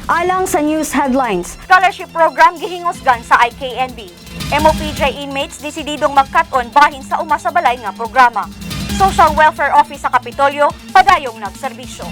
Alang sa news headlines, scholarship program gihingusgan sa IKNB. MOPJ inmates desididong magkat-on bahin sa uma sa balay nga programa. Social Welfare Office sa Kapitolyo padayong nagserbisyo.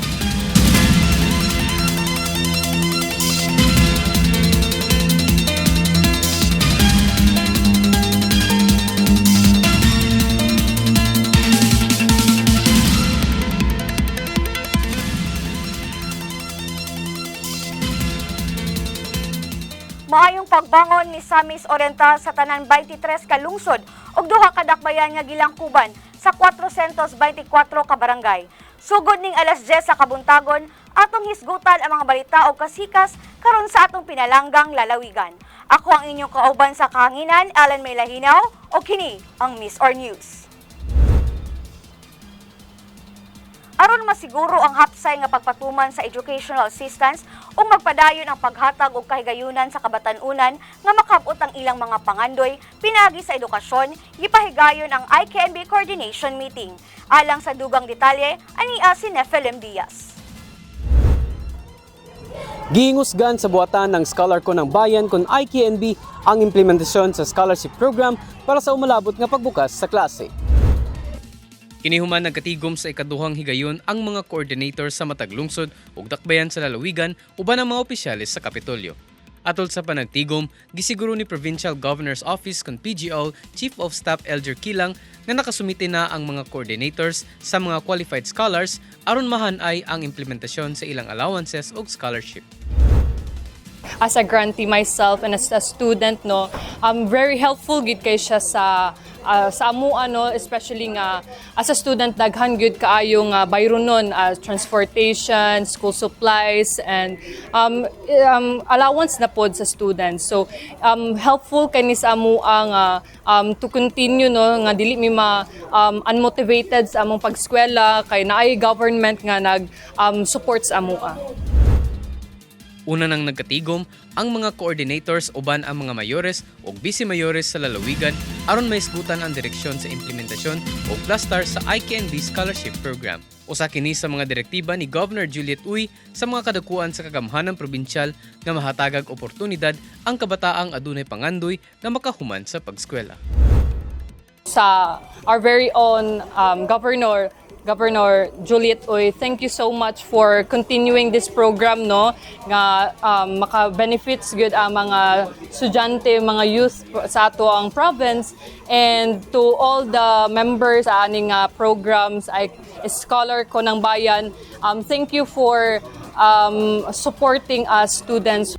Maayong pagbangon ni Misamis Oriental sa tanan 23 ka lungsod ug duha ka dakbayan nga gilangkuban sa 424 ka barangay. Sugod ning alas 10 sa kabuntagon, atong hisgutan ang mga balita og kasikas karon sa atong pinalanggang lalawigan. Ako ang inyong kauban sa kahanginan, Alan May Lahinaw, ug kini ang MisOr News. Aron masiguro ang hapsay nga pagpatuman sa educational assistance ug magpadayon ang paghatag og kahigayunan sa kabatan-unan nga makabot ang ilang mga pangandoy pinaagi sa edukasyon, gipahigayon ang IKNB Coordination Meeting. Alang sa dugang detalye, ania si Nephilim Diaz. Gihingusgan sa buhatan ng Scholar Ko ng Bayan kon IKNB ang implementasyon sa scholarship program para sa umalabot nga pagbukas sa klase. Kinihuman nagkatigom sa ikaduhang higayon ang mga coordinator sa matag lungsod ug dakbayan sa lalawigan uban ang mga opisyales sa Kapitolyo. Atol sa panagtigom, gisiguro ni Provincial Governor's Office kon PGO Chief of Staff Elger Kilang nga nakasumite na ang mga coordinators sa mga qualified scholars aron mahanay ang implementasyon sa ilang allowances ug scholarship. As a grantee myself and as a student, no, very helpful gid kay siya sa amo, ano, especially nga as a student, daghan gyud kaayo nga bayronon, transportation, school supplies and allowance na pod sa students. So helpful kani sa amo ang to continue, no, nga dili mi ma unmotivated sa among pagskwela kay naay government nga nag support sa amoa. Una nang nagkatigom ang mga coordinators uban ang mga mayores ug vice mayores sa lalawigan aron maisgutan ang direksyon sa implementasyon o plastar sa IKNB Scholarship Program. Usa kini sa mga direktiba ni Governor Juliet Uy sa mga kadakuan sa kagamhanan probinsyal nga mahatagag oportunidad ang kabataang adunay pangandoy nga makahuman sa pagskwela. Sa our very own governor, Governor Juliet Uy, thank you so much for continuing this program, no, nga maka-benefits gud ang mga estudyante, mga youth sa ato ang province, and to all the members sa aning programs ay Scholar Ko ng Bayan. Thank you for supporting us students.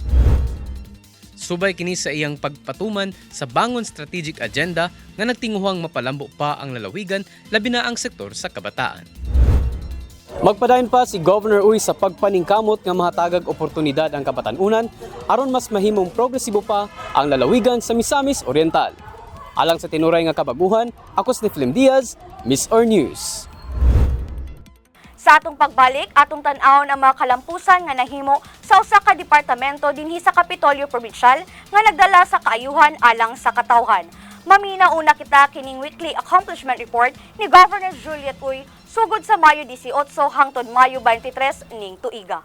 Subay kini sa iyang pagpatuman sa Bangon Strategic Agenda nga nagtinguhang mapalambo pa ang lalawigan, labi na ang sektor sa kabataan. Magpadayon pa si Governor Uy sa pagpaningkamot nga mahatagag oportunidad ang kabatan-unan aron mas mahimong progresibo pa ang lalawigan sa Misamis Oriental. Alang sa tinuray nga kabaguhan, ako si Nephilim Diaz, MisOr News. Sa atong pagbalik, atong tan-awon ang mga kalampusan nga nahimo sa usa ka departamento dinhi sa Kapitolyo Provincial nga nagdala sa kaayuhan alang sa katawhan. Mamina una kita kining weekly accomplishment report ni Governor Juliet Uy sugod sa Mayo 18 hangtod Mayo 23 ning tuiga.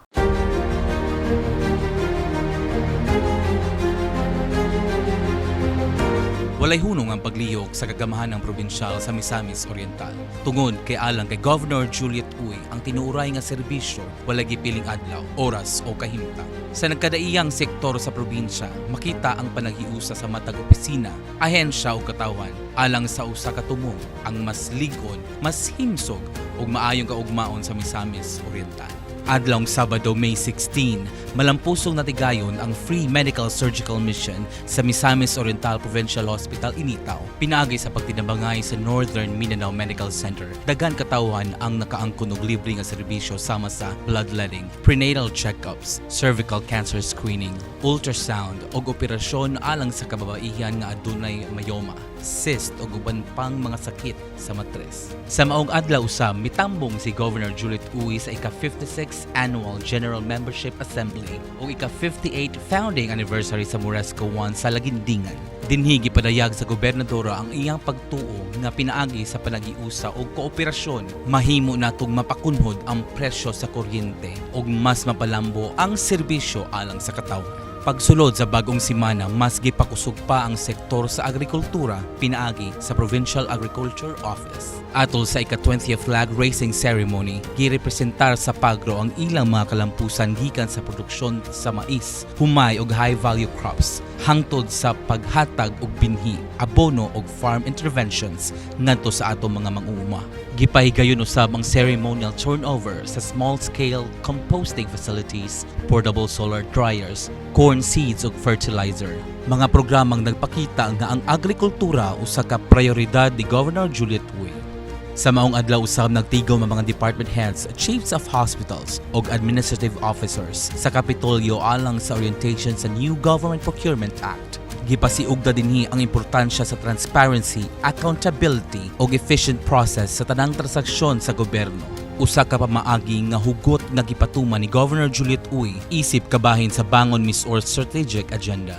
Walay hunong ang pagliyok sa kagamhanan ng probinsyal sa Misamis Oriental. Tungod kay alang kay Governor Juliet Uy, ang tinuuray nga serbisyo walay gipiling adlaw, oras o kahimtang. Sa nagkadaiyang sektor sa probinsya, makita ang panaghiusa sa matag opisina, ahensya o katawan alang sa usa ka tumong ang mas lig-on, mas himsog ug maayong kaugmaon sa Misamis Oriental. Adlawng Sabado, May 16, malampusong natigayon ang free medical surgical mission sa Misamis Oriental Provincial Hospital, Initao. Pinaagi sa pagtinabangay sa Northern Mindanao Medical Center, daghan katawhan ang nakaangkon og libre nga serbisyo sama sa bloodletting, prenatal checkups, cervical cancer screening, ultrasound ug operasyon alang sa kababaihan nga adunay myoma. cyst ug uban pang mga sakit sa matres. Sa maong adlaw usab, mitambong si Governor Juliet Uy sa ika-56 Annual General Membership Assembly ug ika-58 Founding Anniversary sa Moresco 1 sa Lagindingan. Dinhi gipadayag sa gobernadora ang iyang pagtuo nga pinaagi sa panagiusa og kooperasyon, mahimo natong mapakunhod ang presyo sa kuryente ug mas mapalambo ang serbisyo alang sa katawhan. Pagsulod sa bagong simana, mas gipakusog pa ang sektor sa agrikultura pinaagi sa Provincial Agriculture Office. Atol sa ika-20th flag raising ceremony, girepresentar sa Pagro ang ilang mga kalampusan gikan sa produksyon sa mais, humay ug high value crops hangtod sa paghatag og binhi, abono ug farm interventions ngadto sa atong mga mang-uuma. Gipahigayon usab ang ceremonial turnover sa small-scale composting facilities, portable solar dryers, corn seeds ug fertilizer. Mga programang nagpakita nga ang agrikultura usa ka prioridad ni Governor Juliet Uy. Sa maong adlaw usab, nagtigom ang mga department heads, chiefs of hospitals ug administrative officers sa Kapitolyo alang sa orientation sa new Government Procurement Act. Gipasiugda dinhi ang importansya sa transparency, accountability ug efficient process sa tanang transaksyon sa gobyerno. Usa ka pamaagi nga hugot nga gipatuman ni Governor Juliet Uy isip kabahin sa Bangon MisOr Strategic Agenda.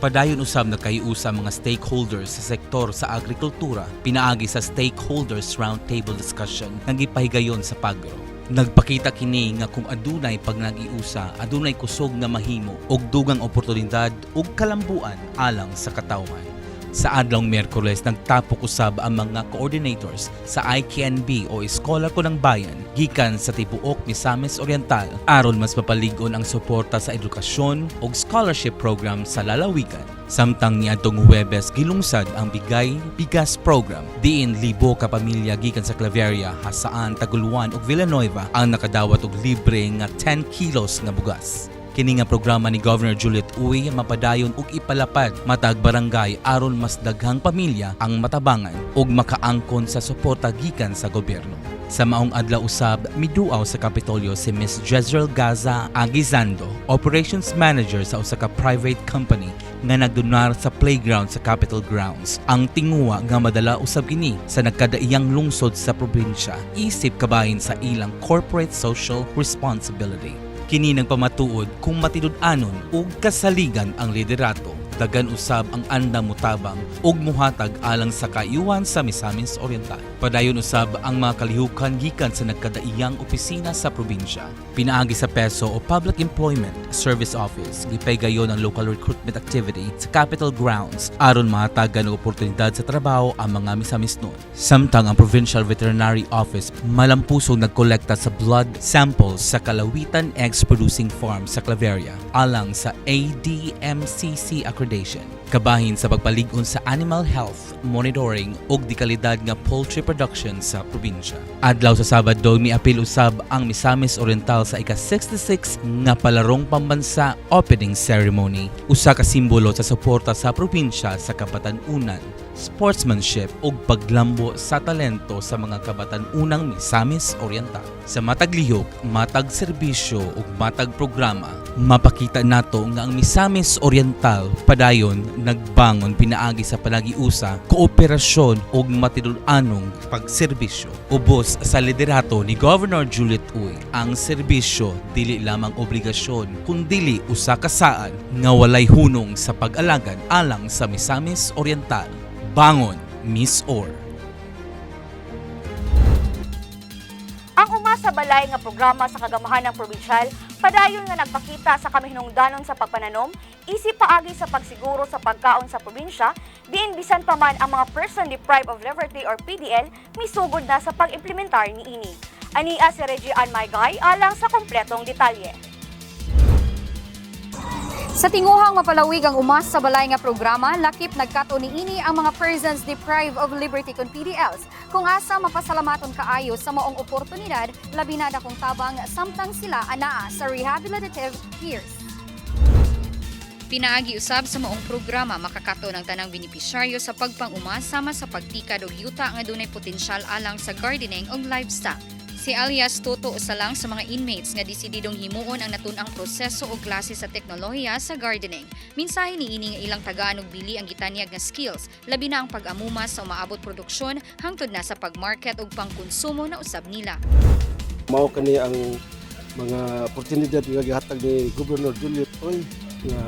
Padayon usab nagkahiusa mga stakeholders sa sektor sa agrikultura pinaagi sa stakeholders roundtable discussion nga gipahigayon sa Pagro. Nagpakita kini nga kung adunay pagnagiusa, adunay kusog nga mahimo ug dugang oportunidad ug kalambuan alang sa katawhan. Sa adlawng Miyerkules, nagtapok usab ang mga coordinators sa IKNB o Iskolar Ko ng Bayan gikan sa tibuok Misamis Oriental aron mas mapalig-on ang suporta sa edukasyon ug scholarship program sa lalawigan. Samtang niadtong Huwebes, gilungsad ang Bigay Bigas Program, diin libo ka pamilya gikan sa Claveria, Jasaan, Taguluan ug Villanueva ang nakadawat og libre nga 10 kilos nga bugas. Kini nga programa ni Governor Juliet Uy mapadayon ug ipalapad matag barangay aron mas daghang pamilya ang matabangan ug makaangkon sa suporta gikan sa gobyerno. Sa maong adlaw usab, miduaw sa Kapitolyo si Miss Jezreel Gaza Aguizando, Operations Manager sa usa ka private company nga nagdonar sa playground sa Capitol Grounds. Ang tinguha nga madala usab kini sa nagkadaiyang lungsod sa probinsya isip kabahin sa ilang corporate social responsibility. Kini nagpamatuod kung matinud-anon ug kasaligan ang liderato, dagan usab ang andam mutabang ug muhatag alang sa kaayuhan sa Misamis Oriental. Padayon usab ang mga kalihukan gikan sa nagkadaiyang opisina sa probinsya. Pinaagi sa PESO o Public Employment Service Office, gipahigayon ang local recruitment activity sa Capitol Grounds aron mahatagan og oportunidad sa trabaho ang mga Misamisnon. Samtang ang Provincial Veterinary Office malampusong nagkolekta sa blood samples sa Kalawitan Eggs Producing Farm sa Claveria alang sa ADMCC accreditation. Kabahin sa pagpalig-on sa animal health, monitoring ug dekalidad nga poultry production sa probinsya. Adlaw sa Sabado, miapil usab ang Misamis Oriental sa ika-66 nga Palarong Pambansa opening ceremony. Usa ka simbolo sa suporta sa probinsya sa kabatan-unan, sportsmanship ug paglambo sa talento sa mga kabatan-unang Misamis Oriental. Sa matag lihok, matag serbisyo ug matag programa, mapakita nato nga ang Misamis Oriental padayon nagbangon pinaagi sa panagiusa, kooperasyon ug matinud-anong pagserbisyo. Ubos sa liderato ni Governor Juliet Uy, ang serbisyo dili lamang obligasyon kundili usa ka saad nga walay hunong sa pag-alagad alang sa Misamis Oriental. Bangon, MisOr. Ang Uma sa Balay nga programa sa Kagamahanang Probinsyal padayon nga nagpakita sa kamahinungdanon sa pagpananom isip paagi sa pagsiguro sa pagkaon sa probinsya, diin bisan pa man ang mga person deprived of liberty or PDL misugod na sa pag-implementar niini. Ania si Reggie Ann Maygay alang sa kompletong detalye. Sa tinguhang mapalawig ang Uma sa Balay nga programa, lakip nagkat-on niini ang mga persons deprived of liberty kon PDLs kung asa mapasalamaton kaayo sa maong oportunidad, labi na dakong tabang samtang sila anaa sa rehabilitative years. Pinaagi usab sa maong programa, makakato ng tanang benepisyaryo sa pagpanguma sama sa pagtikad og yuta nga dunay potensyal alang sa gardening ug livestock. Si alias Toto usa lang sa mga inmates nga desididong himuon ang natun-ang proseso o klase sa teknolohiya sa gardening. Mensahe niini nga ilang tagaan og bili ang gitanyag nga skills, labi na ang pag-amuma sa umaabot produksyon hangtod na sa pagmarket ug pangkonsumo na usab nila. Mao kani ang mga oportunidad nga gihatag ni Governor Juliet Uy nga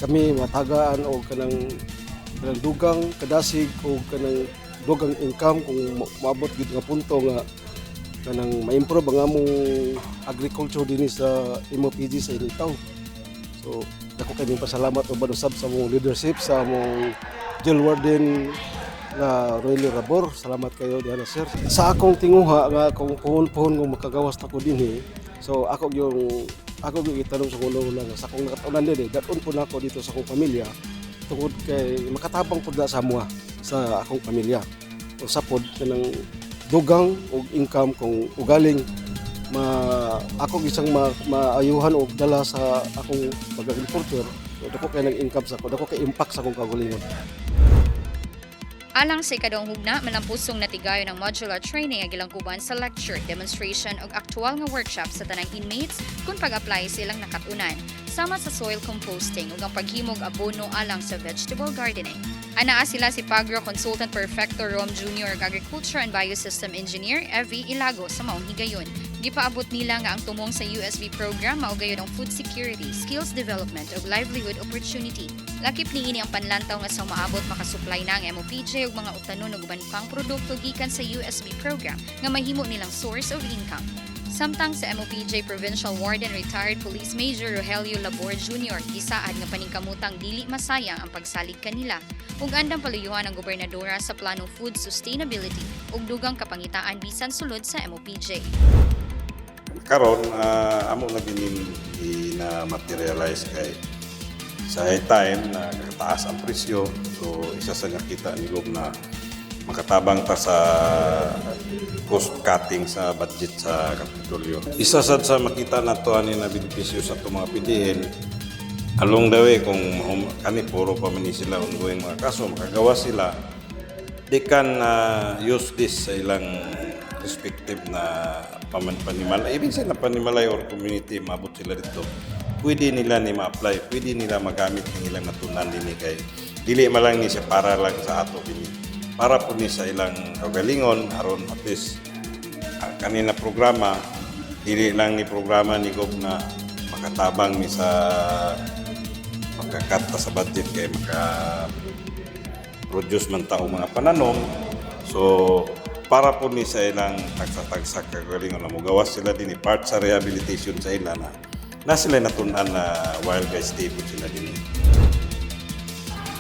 kami matagaan og kanang dugang kadasig o kanang dugang income kung maabot gid nga punto nga kanang ma-improve ang among agriculture dinhi sa MOPJ sa Initao. So dako kay pasalamat uban usab sa among leadership, sa among jail warden na Roelio Rabor. Salamat kayo diha na, sir. Sa akong tinguha nga kung puhon-puhon kung makagawas na ko dinhi. So ako yung itanong sa kuno lang sa akong nakatunan din eh, dad-on po na ako dito sa akong pamilya tungod kay makatabang pud na sa amoa, sa akong pamilya. O sa pod kanang dugang og income kung ugaling ma ako isang maayuhan og dala sa akong pag-agriculture. So, dako kay nang income sa ako, dako kay impact sa akong kaugalingon. Alang sa ikaduhang hugna, malampusong natigayon ang modular training ang gilangkuban sa lecture, demonstration ug aktual nga workshop sa tanang inmates kung pag-apply sa ilang nakatunan, sama sa soil composting ug ang paghimog abono alang sa vegetable gardening. Anaa sila si Pagro Consultant Perfecto Rom Jr. ug Agriculture and Biosystem Engineer Evie Ilago sa maong higayon. Gipaabot nila nga ang tumong sa USB program mao gayud ang food security, skills development ug livelihood opportunity. Lakip niini ang panlantaw nga sa umaabot makasupply na ang MOPJ og mga utanon ug uban pang produkto gikan sa USB program nga mahimo nilang source of income. Samtang sa MOPJ Provincial Warden, retired Police Major Rogelio Labor Jr., gisaad nga paningkamutang dili masayang ang pagsalig kanila ug andam paluyuhan ang gobernadora sa planong food sustainability ug dugang kapangitaan bisan sulod sa MOPJ. Karon amo na gining na materialize kay sa high time na kataas ang presyo, so isa sa nakita ni Gob na makatabang ta sa cost cutting sa budget sa Kapitolyo. Isa sad sa makita nato ani na benepisyo sa atong mga PDL along the way kung kani puro pa man ni sila ongoing mga kaso, makagawa sila, they can use this sa ilang respective na panimalay. Ibig sabihin na panimalay or community, mabot sila dito. Pwede nila ni ma-apply, pwede nila magamit ang ilang natunan dinhi kay dili man lang ni siya para lang sa ato dinhi. Para po ni sa ilang kaugalingon aron at least ang kanina programa dili lang ni programa ni Gob na makatabang ni sa maka-cut ta sa budget kay maka produce man tao mga pananom. So, para po ni sa ilang tagsa-tagsa kagalingon na mugawas sila din part sa rehabilitation sa ila na na sila natun-an na while guys stay po sila din.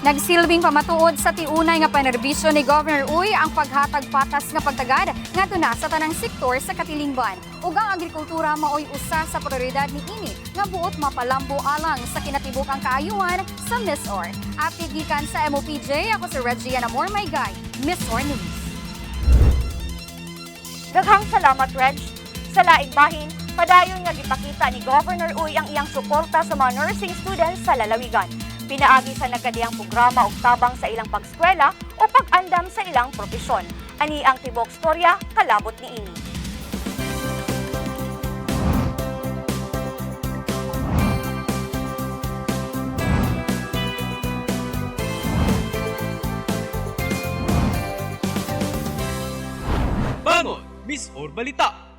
Nagsilbing pamatuod sa tiunay nga panerbisyo ni Governor Uy ang paghatag patas nga pagtagad ngadto na sa tanang sektor sa katilingban. Ug ang agrikultura maoy usa sa prioridad ni ini nga buot mapalambo alang sa kinatibuk-ang kaayuhan sa MisOr. Update gikan sa MOPJ, ako si Reggie Amor Maygay, MisOr News. Daghang salamat, Reg. Sa laing bahin, padayon nga gipakita ni Governor Uy ang iyang suporta sa mga nursing students sa lalawigan. Pinaagi sa nagkadiyang programa og tabang sa ilang pagskwela o pag-andam sa ilang propesyon. Ani ang tibok storya kalabot niini. Bangon, MisOr Balita!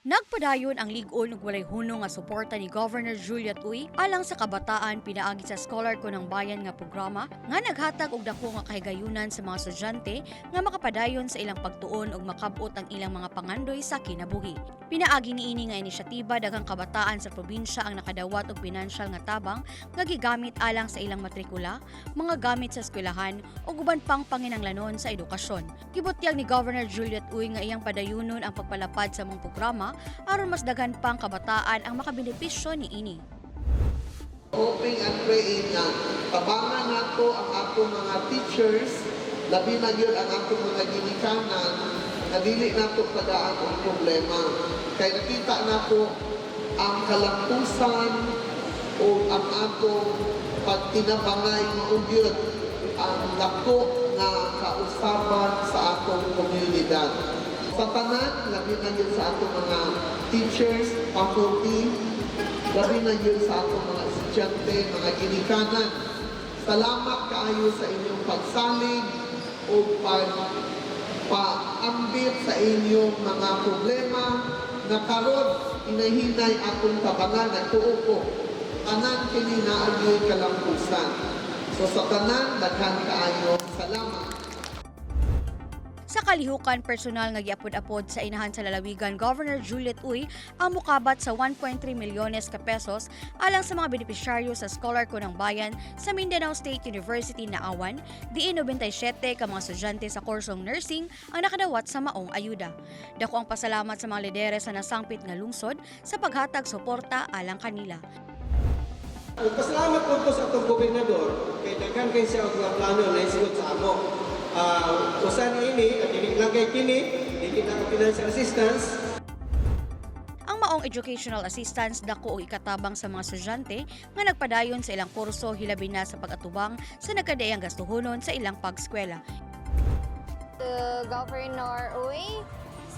Nagpadayon ang lig-on ug walay hunong nga suporta ni Governor Juliet Uy alang sa kabataan pinaagi sa Scholar ko ng Bayan nga programa nga naghatag og dako nga kahigayunan sa mga estudyante nga makapadayon sa ilang pagtuon ug makab-ot ang ilang mga pangandoy sa kinabuhi. Pinaagi niini nga inisyatiba, daghang kabataan sa probinsya ang nakadawat og pinansyal nga tabang nga gigamit alang sa ilang matrikula, mga gamit sa eskwelahan ug uban pang panginanglanon sa edukasyon. Gibutyag ni Governor Juliet Uy nga iyang padayunon ang pagpalapad sa mga programa aron mas daghan pang kabataan ang makabenepisyo niini. Hoping and praying na tabangan nato ang atong mga teachers, labi na gyud ang atong mga ginikanan, na dili nato tagaan ang problema. Kay nakita nato ang kalampusan o ang atong pagtinabangay mao gyud ang dako nga kausaban sa atong komunidad. Sa tanan, labi na gyud sa atong mga teachers, faculty, labi na gyud sa atong mga estudyante, mga ginikanan. Salamat kaayo sa inyong pagsalig o pag paambit sa inyong mga problema na karon hinahinay atong tabangan. Nagtuo ko tanan kini naa gyoy kalampusan. So sa tanan, daghan kaayo salamat. Sa kalihukan, personal nga giapod-apod sa inahan sa lalawigan Governor Juliet Uy ang mukabat sa 1.3 milyones ka pesos alang sa mga benepisyaryo sa Scholar Ko ng Bayan sa Mindanao State University na awan, diin 97 ka mga estudyante sa kursong nursing ang nakadawat sa maong ayuda. Dako ang pasalamat sa mga lideres sa nasangpit nga lungsod sa paghatag suporta alang kanila. Pasalamat po ko sa atong gobernador kay daghan kay siya og mga plano na isugot sa amo. Usa ni ini, at dili lang kay kini, dili lang ang financial assistance. Ang maong educational assistance dako og ikatabang sa mga estudyante nga nagpadayon sa ilang kurso, hilabi na sa pag-atubang sa nagkadaiyang gastuhonon sa ilang pagskwela. To Governor Uy,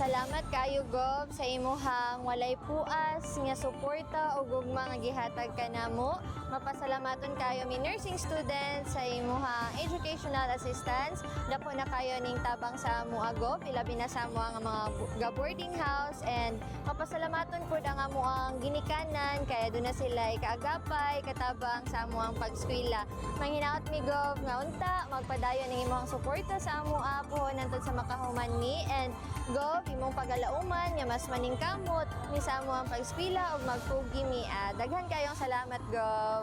salamat kayo, Gov, sa imuhang walay puas nga suporta ug gugma nga gihatag kanamo. Mapasalamaton kayo mi nursing students sa imuhang educational assistance. Dako na kayo ning tabang sa amoa, Gov, ilabi na sa amoa nga mga ga boarding house, and mapasalamaton pud ang amoang ginikanan kaya duna sila kaagapay katabang sa amoang pagskwela. Manghinaot mi, Gov, nga unta magpadayon ang imong suporta sa amoa puhon hantod sa makahuman mi, and Gov, imong pagalauman nga mas maningkamot mi sa amoang pagskwela ug magpugi mi. Daghan kayong salamat, Gov.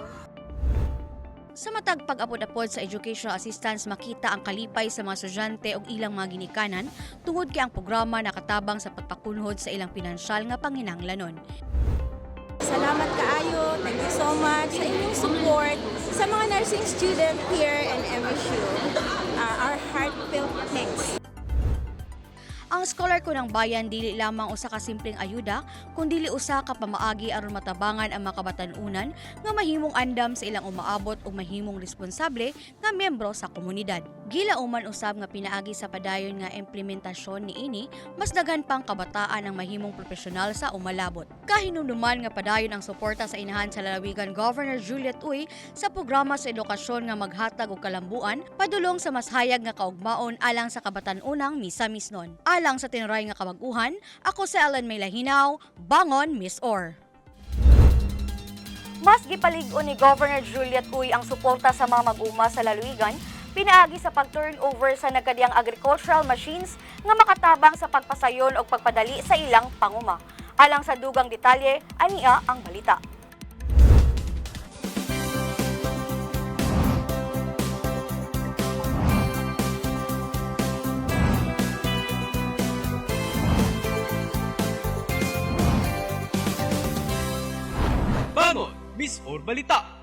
Sa matag pag-apod-apod sa educational assistance, makita ang kalipay sa mga estudyante ug ilang mga ginikanan tungod kay ang programa nakatabang sa pagpakunhod sa ilang pinansyal nga panginahanglanon. Salamat kaayo. Thank you so much sa inyong support sa mga nursing student here in MSU. Our heartfelt thanks. Ang Scholar Ko ng Bayan dili lamang usa ka simpleng ayuda kundili usa ka pamaagi aron matabangan ang mga kabatan-unan nga mahimong andam sa ilang umaabot ug mahimong responsable nga miyembro sa komunidad. Gilauman usab nga pinaagi sa padayon nga implementasyon niini, mas daghan pang kabataan ang mahimong propesyonal sa umalabot. Kahinumduman nga padayon ang suporta sa inahan sa lalawigan Governor Juliet Uy sa programa sa edukasyon nga maghatag og kalambuan padulong sa mas hayag nga kaugmaon alang sa kabatan-unang Misamisnon. Alang sa tinuray nga kabag-uhan, ako si Ellen May Lahinaw, Bangon MisOr. Mas gipalig-on ni Governor Juliet Uy ang suporta sa mga mag-uma sa lalawigan pinaagi sa pag-turnover sa nagkadiyang agricultural machines nga makatabang sa pagpasayon o pagpadali sa ilang panguma. Alang sa dugang detalye, ania ang balita. Bangon, MisOr Balita!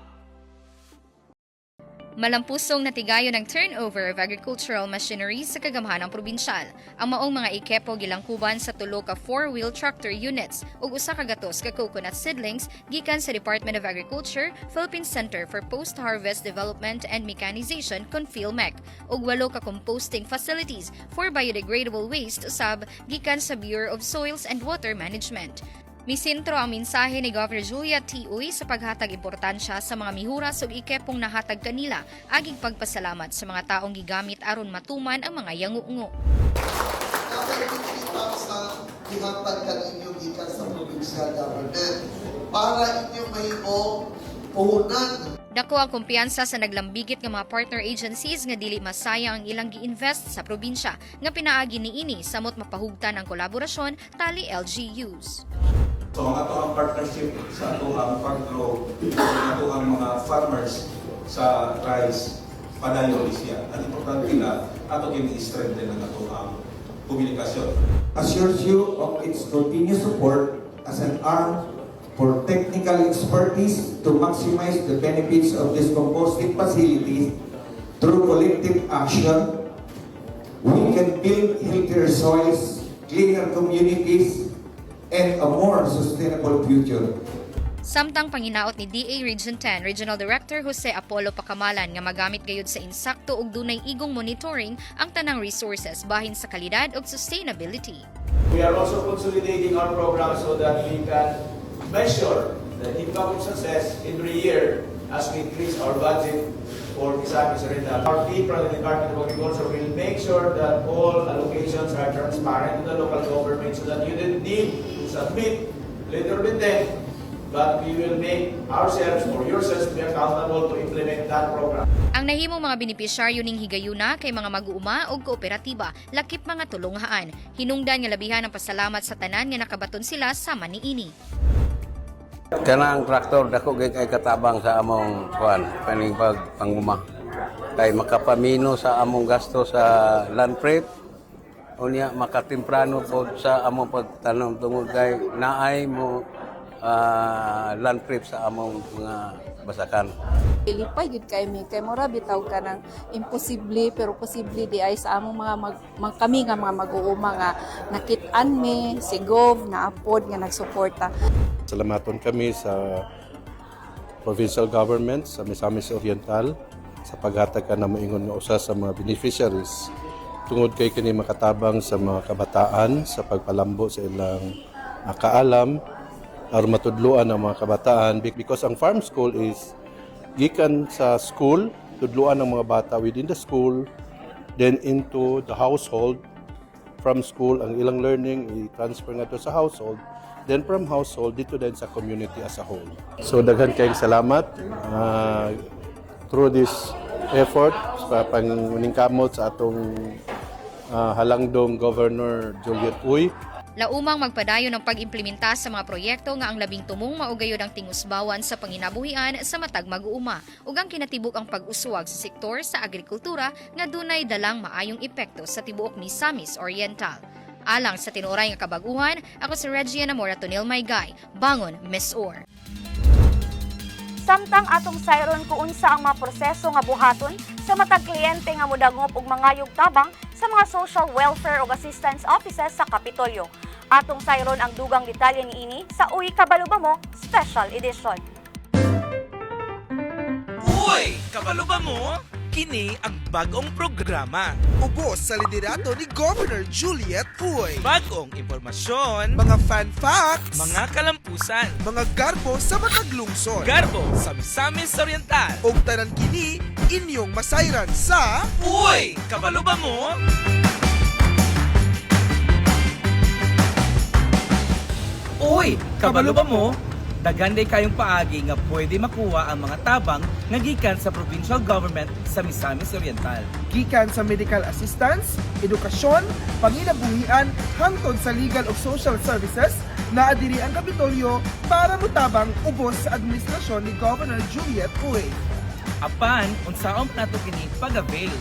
Malampusong natigayon ang turnover of agricultural machinery sa kagamhanang probinsyal. Ang maong mga ikepo gilangkuban sa tulo ka four-wheel tractor units ug usa ka gatos ka coconut seedlings gikan sa Department of Agriculture, Philippine Center for Post-Harvest Development and Mechanization kon PhilMech, ug walo ka composting facilities for biodegradable waste usab gikan sa Bureau of Soils and Water Management. Misentro ang mensahe ni Governor Julia T. Uy sa paghatag importansya sa mga mihuras ug ikepong nahatag kanila aging pagpasalamat sa mga taong gigamit aron matuman ang mga yangungo. Dapat 50,000 gihatag kaninyo gikan sa provincial government para inyong mahimong puhunan. Dako ang kumpiyansa sa naglambigit nga mga partner agencies nga dili masayang ang ilang gi-invest sa probinsya nga pinaagi niini samot mapahugtan ang kolaborasyon tali LGUs. So ang ato ang partnership sa ato ang pag-grow sa ato ang mga farmers sa rice, padayon siya. Ang importante na ato kini strengthen ang ato ang komunikasyon. Assures you of its continuous support as an arm for technical expertise to maximize the benefits of these composting facilities. Through collective action, we can build healthier soils, cleaner communities, and a more sustainable future. Samtang panginaot ni DA Region 10 Regional Director Jose Apollo Pacamalan nga magamit gayud sa insakto ug dunay igong monitoring ang tanang resources bahin sa kalidad ug sustainability. We are also consolidating our program so that we can measure the impact of success every year as we increase our budget for Misamis Oriental. Our team from the Department of Agriculture will make sure that all allocations are transparent to the local government so that you didn't need to submit letter of intent, but we will make ourselves or yourselves to be accountable to implement that program. Ang nahimong mga benepisyaryo ning higayuna kay mga mag-uuma og kooperatiba, lakip mga tulunghaan. Hinungdan nga labihan ang pasalamat sa tanan nga nakabaton sila sama niini. Kanang traktor dako gyud kay katabang sa among kuan kaning pag panguma. Kay makapamino sa among gasto sa land prep, unya makatemprano pod sa among pagtanom tungod kay naay mo land prep sa among mga basakan. Lipay gyud kay mi, kay mura bitaw ka ng imposible pero posible di ay sa among mga kami nga mga mag-uuma nga nakit-an mi si Gov na apod nga nagsuporta. Salamaton kami sa provincial government sa Misamis Oriental sa paghatag ka na moingon nga usa sa mga beneficiaries tungod kay kini makatabang sa mga kabataan sa pagpalambo sa ilang kaalam aron matudloan ang mga kabataan, because ang farm school is gikan sa school, tudloan ang mga bata within the school, then into the household. From school ang ilang learning i-transfer ngadto sa household, then from household dito din sa community as a whole. So daghan kayong salamat through this effort sa pangningkamot sa atong halangdong Governor Juliet Uy. Laumang magpadayon ang pag-implementa sa mga proyekto nga ang labing tumong mao gayud ang tingusbawan sa panginabuhian sa matag mag-uuma ug ang kinatibuk ang pag-uswag sa sektor sa agrikultura nga dunay dalang maayong epekto sa tibuok Misamis Oriental. Alang sa tinuoray nga kabaguhan, ako si Regia Namora Tonil Maygay. Bangon, MisOr. Samtang atong sayron kung unsa ang mga proseso nga buhaton sa matag kliyente nga modangop og mangayog tabang sa mga social welfare ug assistance offices sa Kapitolyo. Atong sayron ang dugang detalye niini sa Uy Kabalo Ba Mo Special Edition. Uy! Kabalo ba mo? Kini ang bagong programa. Ubos sa liderato ni Governor Juliet Uy. Bagong impormasyon. Mga fun facts. Mga kalampusan. Mga garbo sa matag lungsod. Garbo sa Misamis Oriental. Og tanan kini inyong masayran sa Uy! Kabalo ba mo? Uy! Kabalo ba mo? Daghan day kayong paagi nga pwede makuha ang mga tabang nga gikan sa provincial government sa Misamis Oriental. Gikan sa medical assistance, edukasyon, panginabuhian hangtod sa legal ug social services, naa diri ang Kapitolyo para motabang ubos sa administrasyon ni Governor Juliet Uy. Apan, unsaon nato kini pag-avail?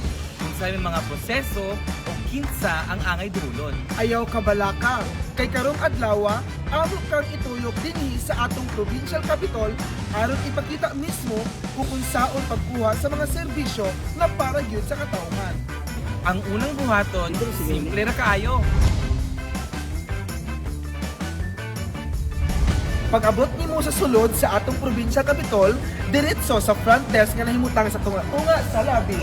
Unsa may mga proseso o kinsa ang angay dulon? Ayaw kabalaka, kay karong adlaw, amo kang ituyok dinhi sa atong provincial capitol aron ipakita mismo kung unsaon pagkuha sa mga serbisyo nga para gyud sa katawhan. Ang unang buhaton, simple ra kaayo. Pag-abot nimo sa sulod sa atong provincial capitol, diretso sa front desk nga nahimutang sa tunga-tunga sa lobby.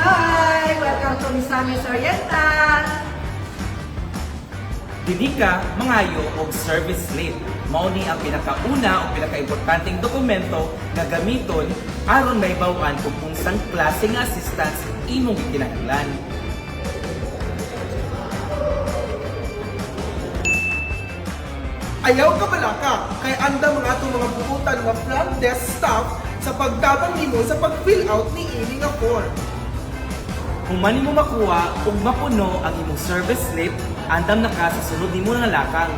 Hi! Welcome to Misamis Oriental! Dini ka mangayo og service slip. Mao ni ang pinakauna o pinakaimportanteng dokumento nga gamiton aron mahibaw-an kung unsang klase nga assistance imong gikinahanglan. Ayaw kabalaka, kay andam ang atong mga buutan nga front desk staff sa pagtabang nimo sa pag-fill out ni ini nga form. Human nimo makuha ug mapuno ang imong service slip, andam na ka sa sunod nimo nga lakang.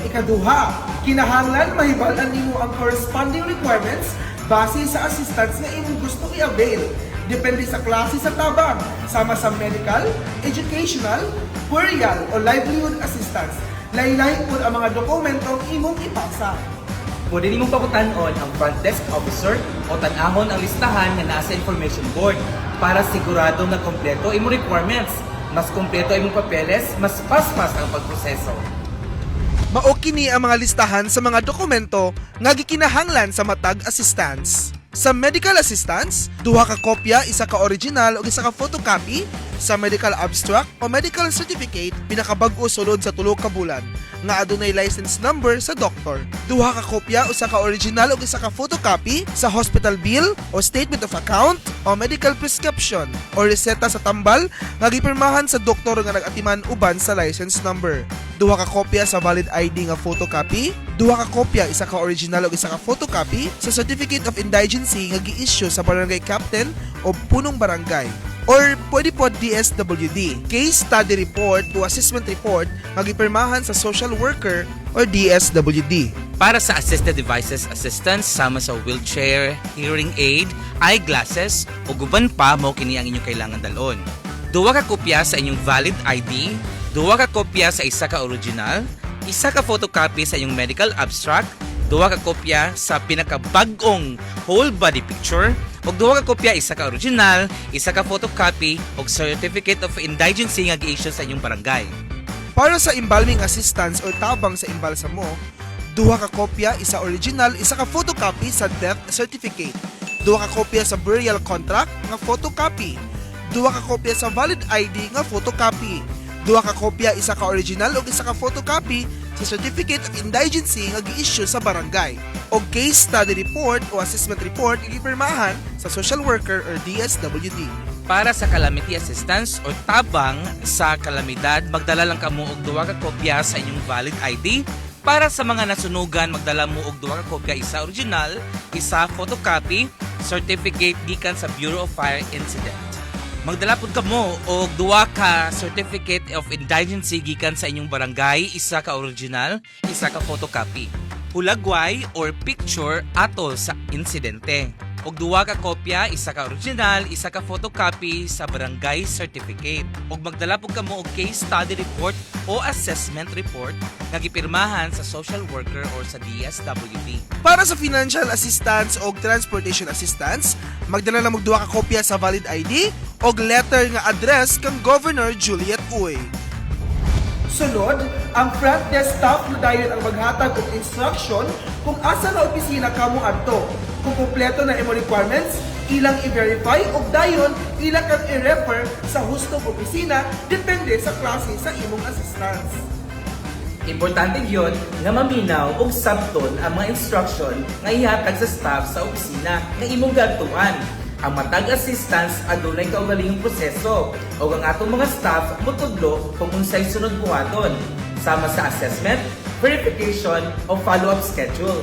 Ikaduha, kinahanglan mahibal-an nimo ang corresponding requirements base sa assistance nga imong gusto i-avail. Depende sa klase sa tabang, sama sa medical, educational, burial o livelihood assistance. Lahi-lahi pud ang mga dokumentong imong ipasa. Pwede nimong pakutan-on ang front desk officer o tan-ahon ang listahan nga naa sa information board para sigurado nga kompleto imong requirements. Mas kumpleto imong papeles, mas paspas ang pagproseso. Mao kini ang mga listahan sa mga dokumento nga gikinahanglan sa matag assistance. Sa medical assistance, duha ka kopya, isa ka original ug isa ka photocopy. Sa medical abstract o medical certificate pinakabag-o sulod sa 3 ka bulan nga adunay license number sa doktor. Duha ka kopya, usa ka original ug isa ka photocopy sa hospital bill o statement of account o medical prescription o reseta sa tambal nga gipirmahan sa doktor nga nag-atiman uban sa license number. Duha ka kopya sa valid ID nga photocopy, duha ka kopya, isa ka original ug isa ka photocopy sa certificate of indigency nga gi-issue sa barangay captain o punong barangay or pwede po DSWD. Case study report o assessment report nga gipirmahan sa social worker or DSWD. Para sa assisted devices assistance sama sa wheelchair, hearing aid, eyeglasses o guban pa, mao kini ang inyong kailangan dalon. Duha ka kopya sa inyong valid ID, duha ka kopya sa isa ka original, isa ka photocopy sa inyong medical abstract, duha ka kopya sa pinakabag-ong whole body picture, ug duha ka kopya, isa ka original, isa ka photocopy ug certificate of indigency nga gi-issue sa inyong barangay. Para sa embalming assistance o tabang sa embalsamo, duha ka kopya, isa original, isa ka photocopy sa death certificate. Duha ka kopya sa burial contract nga photocopy. Duha ka kopya sa valid ID nga photocopy. Duha ka kopya, isa ka original ug isa ka photocopy sa certificate of indigency nga gi-issue sa barangay. O case study report o assessment report nga gipirmahan sa social worker or DSWD. Para sa calamity assistance o tabang sa kalamidad, magdala lang kamo og duha ka kopya sa inyong valid ID. Para sa mga nasunugan, magdala mo og duha ka kopya, isa original, isa photocopy, certificate gikan sa Bureau of Fire Incident. Magdala pud kamo og duha ka certificate of indigency gikan sa inyong barangay, isa ka original, isa ka photocopy. Hulagway or picture atol sa insidente. Og duha ka kopya, isa ka original, isa ka photocopy sa barangay certificate. Og magdala pud kamo og case study report o assessment report nga gipirmahan sa social worker or sa DSWD. Para sa financial assistance o transportation assistance, magdala lang og duha ka kopya sa valid ID og letter nga address kang Governor Juliet Uy. Sunod, ang front desk staff na dayon ang maghatag og instruction kung asa nga opisina kamo adto. Kung kumpleto na imo requirements, ilang i-verify og dayon ila kang i-refer sa hustong opisina depende sa klase sa imong assistance. Importante gyud nga maminaw og sabton ang mga instruction nga ihatag sa staff sa opisina nga imong gadtuan. Ang matag assistance adunay kaugalingong proseso ug ang atong mga staff motudlo kung unsay sunod buhaton sama sa assessment, verification o follow-up schedule.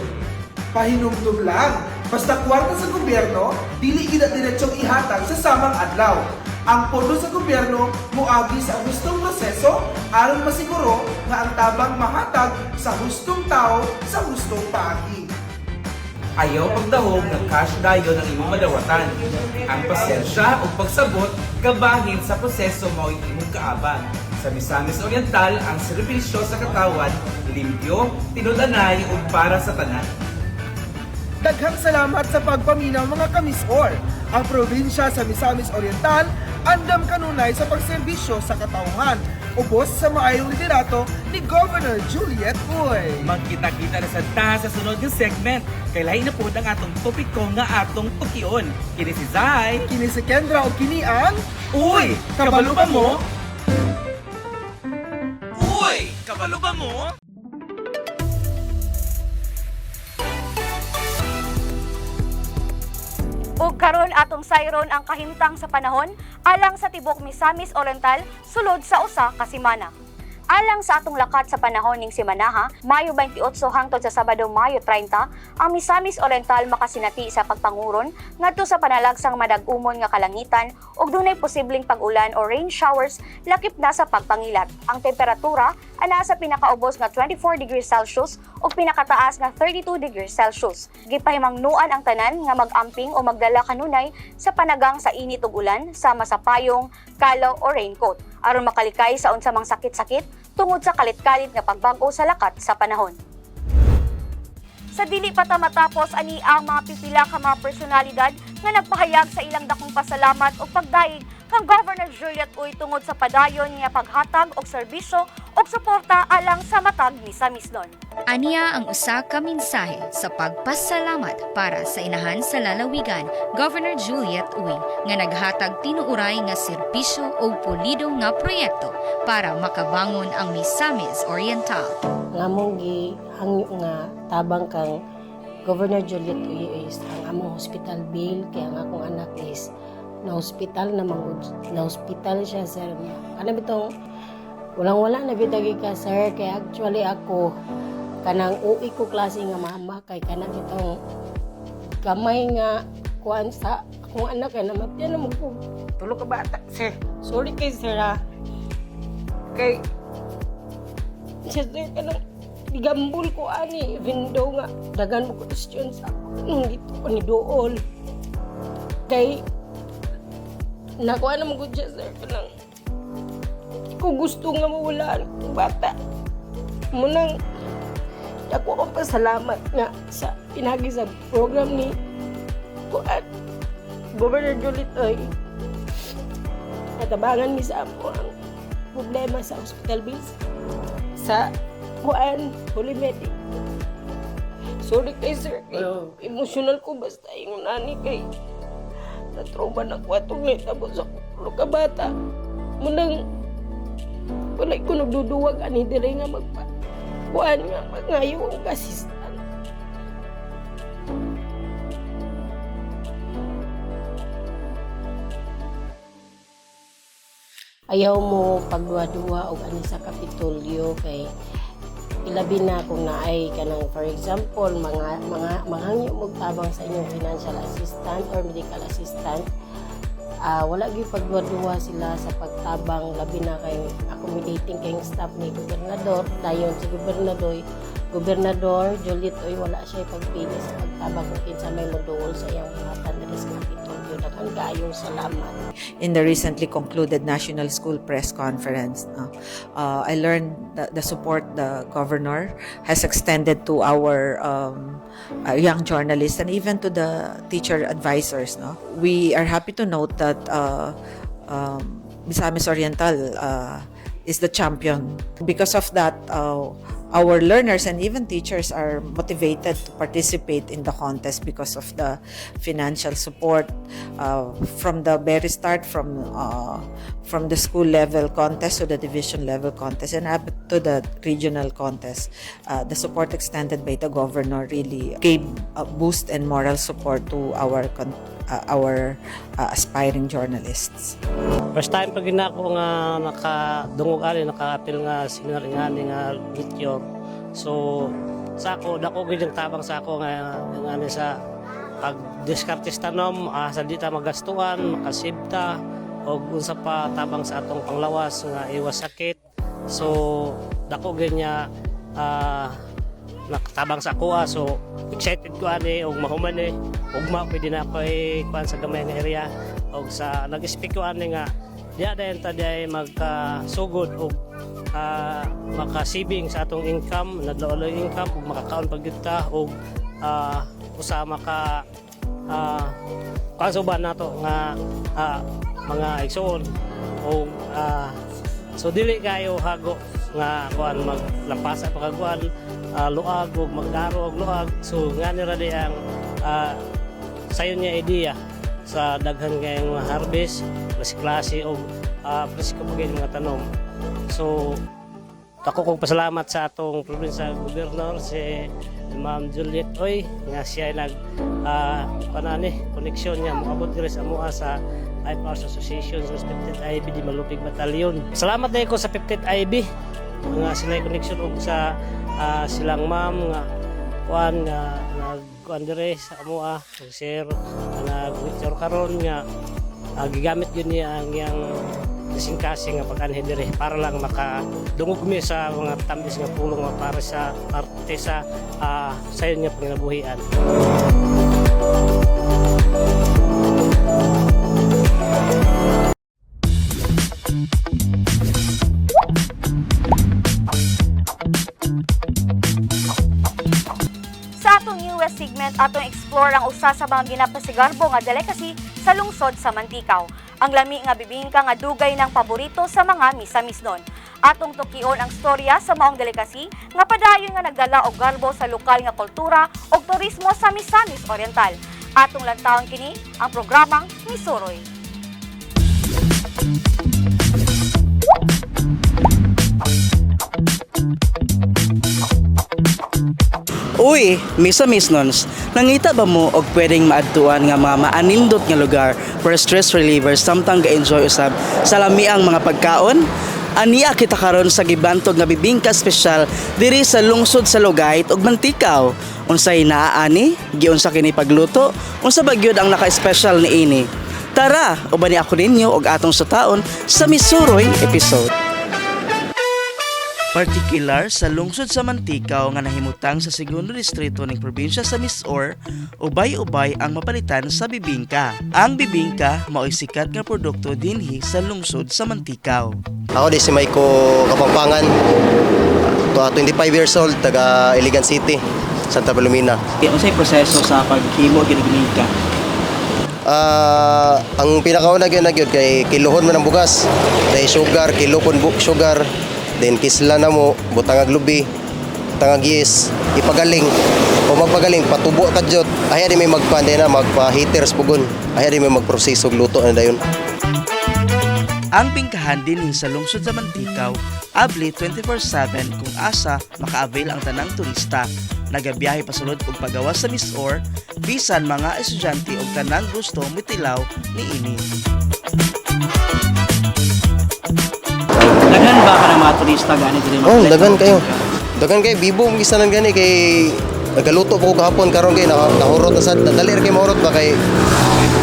Pahinumdum lang, basta kwarta sa gobyerno, dili gid diretsong ihatag sa samang adlaw. Ang pondo sa gobyerno moagi sa hustong proseso aron masiguro nga ang tabang mahatag sa hustong tao sa hustong paagi. Ayaw pagdahom nga cash dayon ang imong madawatan. Ang pasensya ug pagsabot kabahin sa proseso mao'y imong kaabang. Sa Misamis Oriental, ang serbisyo sa katawhan limpyo, tinud-anay ug para sa tanan. Daghang salamat sa pagpaminaw, mga kamisor. Ang probinsya sa Misamis Oriental andam kanunay sa pagserbisyo sa katawhan. Ubos sa maayong liderato ni Governor Juliet Uy. Magkita-kita na sad ta sa sunod nga segment. Kay lahi na pod ang atong topiko nga atong tukion. Kini si Zai. Kini si Kendra ug kini ang Uy! Kabalo ba mo? Uy! Kabalo ba mo? Ug karon atong sayron ang kahimtang sa panahon alang sa tibok Misamis Oriental sulod sa 1 ka semana. Alang sa atong lakat sa panahon ning semanaha, Mayo 28 hangtod sa Sabado, Mayo 30, ang Misamis Oriental makasinati sa pagpanguron ngadto sa panalagsang madag-umon nga kalangitan ug dunay posibleng pag-ulan o rain showers lakip na sa pagpangilat. Ang temperatura anaa sa pinakaubos nga 24 degrees Celsius ug pinakataas nga 32 degrees Celsius. Gipahimangnuan ang tanan nga mag-amping o magdala kanunay sa panagang sa init ug ulan sama sa payong, kalo o raincoat aron makalikay sa unsa mang sakit-sakit tungod sa kalit-kalit nga pagbag-o sa lakat sa panahon. Sa dili pa ta matapos ani ang mga pipila ka mga personalidad nga nagpahayag sa ilang dakong pasalamat o pagdayeg. kang Governor Juliet Uy tungod sa padayon nga paghatag og serbisyo ug suporta alang sa matag Misamisnon. Aniya ang usa ka mensahe sa pagpasalamat para sa inahan sa lalawigan, Governor Juliet Uy, nga naghatag tinuuray nga serbisyo o pulido nga proyekto para makabangon ang Misamis Oriental. Ang among gihangyo nga tabang kang Governor Juliet Uy is ang among hospital bill, kaya ang akong anak is na hospital na mangud, na hospital siya, sir, niya. Kana bitong walang wala na bitagi ka, sir, kay actually ako kanang uwi ko klase nga mama, kay kanang itong gamay nga kuan sa akong anak kay namatyan na mo ko tulo ka bata, sir. Sorry kay sir ha, kay siya, sir, kanang gigambol ko ani, even though nga dagan mo question sa ako nung dito ko ni dool, kay nakuha na mo gud siya, sir, kanang di ko gusto nga mawala ang bata mo. Nang dako ko pasalamat nga sa pinagi sa program ni kuan Governor Juliet Uy, natabangan mi sa amo ang problema sa hospital bills sa kuan Holy Medic. Sorry kay sir, kay emotional ko basta yung nani, kay na-trauma na ko atong nahitabo sa tulo ka bata. Munang wala ko nagduduwag ani dire nga magpa kuan nga mangayo og assistant. Ayaw mo pagduha-duha og ani sa Kapitolyo, kay ilabi na kung naay kanang, for example, mga manghangyo mo tabang sa inyong financial assistant or medical assistant, wala gyud pagduha-duha sila sa pagtabang, labi na kay accommodating kayong staff ni gobernador. Dayon si gobernador Juliet Uy, wala siya pagpili sa pagtabang kung kinsa may moduol sa iyang buhatan diri sa Kapitolyo. Daghan kaayong salamat. In the recently concluded National School Press Conference, no, I learned the support the governor has extended to our young journalists and even to the teacher advisors. No, we are happy to note that Misamis Oriental is the champion. Because of that, our learners and even teachers are motivated to participate in the contest because of the financial support from the very start, from the school level contest to the division level contest and up to the regional contest. The support extended by the governor really gave a boost and moral support to our aspiring journalists. First time pag ako nga nakadungog ani, naka-apil nga seminar nga ani nga lecture. So sa ako, dako gid ang tabang sa ako nga nga ani sa pag diskarte sa tanom, sa di ta magastuan, maka-save ta og unsa pa tabang sa atong panglawas nga iwas sakit. So dako gid niya nakatabang sa ako. So excited ko ani og mahuman eh, ugma pwede na ako eh, kuan sa gamay nga area og sa nag-speak ko ani nga diya dayon ta diay magkasugod og makasibing sa atong income, nadlo income ug makakaon pag gyud ta og usa maka kuan sa uban nato nga mga igsuon og so dili kayo hago nga kuan maglampasa pa kag kuan luag ug magdaro og luag. So ngani ra di ang sayon nga idea sa daghan kayong mga harvest, klase-klase og presko pa gyud mga tanom. So ako kong pasalamat sa atong provincial governor, si Ma'am Juliet Uy, nga siya ay nag kanani koneksyon niya moabot diri sa amoa sa IFRS Association sa 50th IB di Malupig Battalion. Salamat dahil ko sa 50th IB nga sila connection og sa silang ma'am nga kuan nga nag kuan dire sa amoa og sir nag karon nga gigamit yun niya ang iyang kasing-kasing nga pag-anhi diri para lang makadungog mi sa mga tamis nga pulong nga para sa parte sa sayon nga panginabuhian. Sa atong newest segment, atong explore ang usa sa mga ginapasigarbo nga delicacy sa lungsod sa Manticao. Ang lami nga bibingka nga dugay ng paborito sa mga Misamisnon. Atong tukion ang storya sa maong delicacy nga padayon nga nagdala og garbo sa lokal nga kultura ug turismo sa Misamis Oriental. Atong lantawon kini ang programang Misuroy. Uy, Misamisnons, nangita ba mo og pwedeng maadtuan nga mga maanindot nga lugar for stress reliever samtang ga-enjoy usab sa lamiang mga pagkaon? Ania kita karon sa gibantog nga bibingka espesyal diri sa lungsod sa Lugait ug Manticao. Unsay naa ani? Giunsa kini pagluto? Unsa ba gyud ang naka-espesyal niini? Tara, ubani ako ninyo og atong sutaon sa Misuroy episode. Partikular sa lungsod sa Manticao nga nahimutang sa segundo distrito ning probinsya sa Misor, ubay-ubay ang mapalitan sa bibingka. Ang bibingka mao'y sikat nga produkto dinhi sa lungsod sa Manticao. Ako di si Maiko Kapampangan, 25 years old, taga Iligan City, Santa Palomina. Unsay proseso sa paghimo og bibingka? Ang pinakauna gyud na gyud kay kiluhon man ang bugas. Dahil sugar, kilo pon sugar, then kisla na mo, butangag lubi, butangag yes, ipagaling. O magpagaling, patubo ka jud. Ay di may magpande na magpa-heaters pugon. Ay di may magproseso og luto na dayon. Ang bingkahan dinhi sa lungsod sa Manticao, abli 24/7 kung asa maka-avail ang tanang turista. Nagabiyahe pasulod og pagawas sa Misor, bisan mga estudyante og tanang gusto mitilaw niini. Daghan ba ka ng mga turista gani diri? Oh, daghan kayo. Daghan kay bibo ang gisanan gani kay nagaluto po ko gahapon karon kay nahurot na sad dali ra kay mahurot ba kay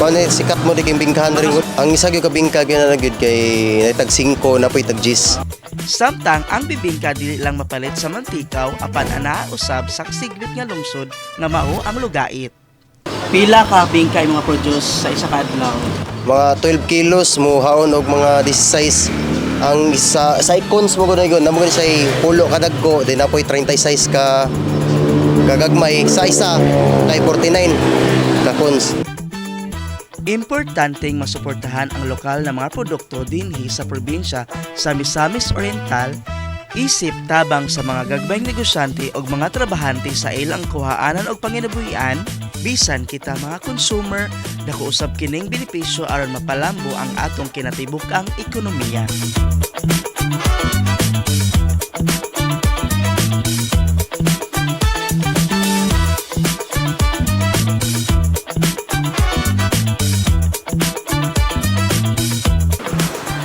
kuan sikat mo di kay bingkahan rin. Ang isa gyud ka bingka gyud na gyud kay naitag 5 na po'y tag 10. Samtang ang bibingka dili lang mapalit sa Manticao apan ana usab sa sigbit nga lungsod nga mao ang Lugait. Pila ka bingka imong produce sa isa ka adlaw? Mga 12 kilos mo haon og mga 16 ang isa sa icons mo gud na mo gud say pulo ka dagko then napoy 36 ka kagagmay sa isa kay 49 ka cons. Importanteng masuportahan ang lokal na mga produkto dinhi sa probinsya sa Misamis Oriental, isip tabang sa mga gagmayng negosyante og mga trabahante sa ilang kuhaanan og panginabuhian, bisan kita mga consumer dako usab kining benepisyo aron mapalambo ang atong kinatibuk-ang ekonomiya.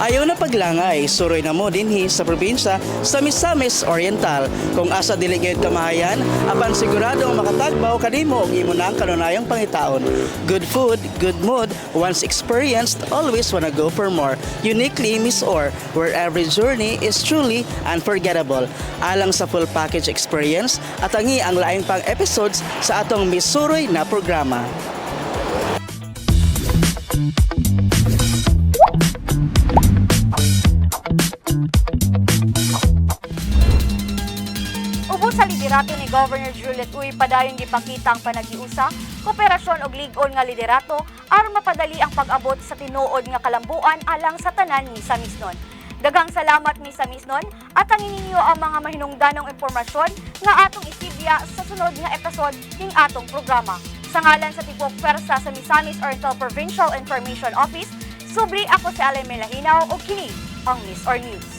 Ayaw na paglangay, suroy na mo dinhi sa probinsya sa Misamis Oriental. Kung asa dili gayud kamahayan, apan siguradong makatagbaw kanimo og imo nang kanunayang pangitaon. Good food, good mood, once experienced, always wanna go for more. Uniquely Misor, where every journey is truly unforgettable. Alang sa full package experience, atangi ang lain pang episodes sa atong Misuroy na programa. Ubos sa liderato ni Governor Juliet Uy, padayon gipakita ang panaghiusa, kooperasyon og lig-on nga liderato aron mapadali ang pag-abot sa tinuod nga kalambuan alang sa tanan Misamisnon. Daghang salamat Misamisnon at ang ninyo ang mga mahinungdanong impormasyon nga atong isibya sa sunod nga episode ning atong programa. Sa ngalan sa tibuok pwersa sa Misamis Oriental Provincial Information Office, subli ako si Alay Melahinaw og kini ang MisOr News.